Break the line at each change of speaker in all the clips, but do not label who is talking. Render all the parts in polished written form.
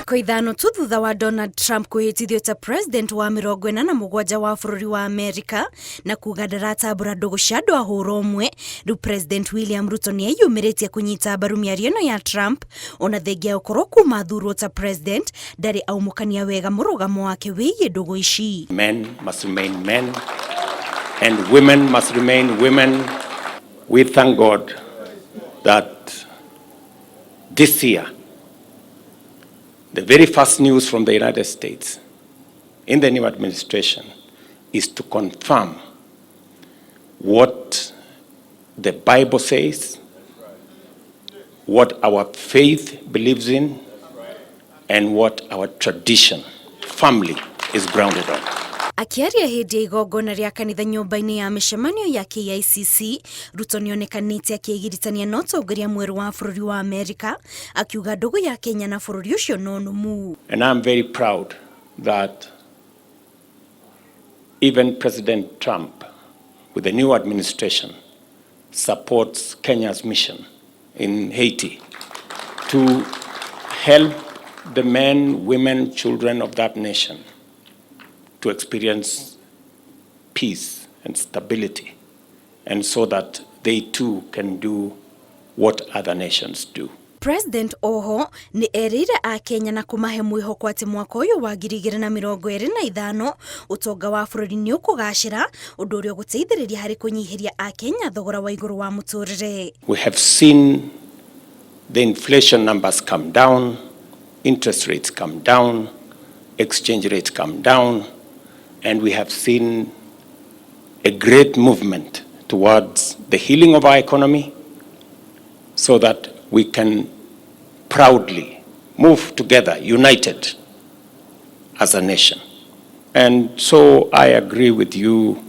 Thikũ 5 tu thutha wa Donald Trump kwĩhĩtithio ta president wa 47 wa bũrũri wa Amerika na kuga ndaratambũra ndũgũ cia andũ a hũra ũmwe, rĩu President William Ruto nĩ eyumĩrĩtie kũnyita mbaru mĩario ĩno ya Trump, ona thengia gũkorwo kuma thurwo ta president ndarĩ aumũkania wega mũrũgamo wake wĩgiĩ ndũgũ ici.
Men must remain men and women must remain women. We thank God that this year, the very first news from the United States in the new administration is to confirm what the Bible says, what our faith believes in, and what our tradition, family, is grounded on.
Akĩaria hĩndĩ ya igongona rĩa kanitha nyũmba-inĩ ya mĩcemanio ya KICC, Ruto nĩonekanĩte akĩgiritania na ũtongoria mwerũ wa bũrũri wa Amerika, akiuga ndũgũ ya Kenya na bũrũri ũcio no nũmu.
And I'm very proud that even President Trump, with the new administration, supports Kenya's mission in Haiti to help the men, women, children of that nation to experience peace and stability, and so that they too can do what other nations do.
President oho nĩ erĩire akenya na kũmahe mwĩhoko atĩ mwaka ũyũ wa 2025 ũtonga wa bũrũri nĩ ũkũgacĩra, ũndũ ũrĩa ũgũteithĩrĩria harĩ kũnyihĩria akenya thogora wa igũrũ wa mũtũrĩre.
We have seen the inflation numbers come down, interest rates come down, exchange rates come down, and we have seen a great movement towards the healing of our economy so that we can proudly move together, united as a nation. And so I agree with you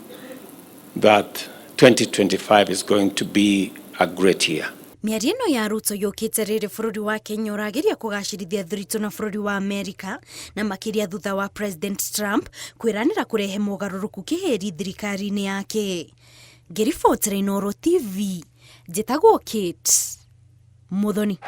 that 2025 is going to be a great year.
Mĩario ĩno ya Ruto yũkĩte rĩrĩ bũrũri wa Kenya ũrageria kũgacĩrithia thiritũ na bũrũri wa Amerika, na makĩria thutha wa President Trump kwĩranĩra kũrehe mogarũrũku kĩhĩri thirikari-inĩ yake. Ngĩribotera Inooro TV, njĩtagwo Kate Muthoni.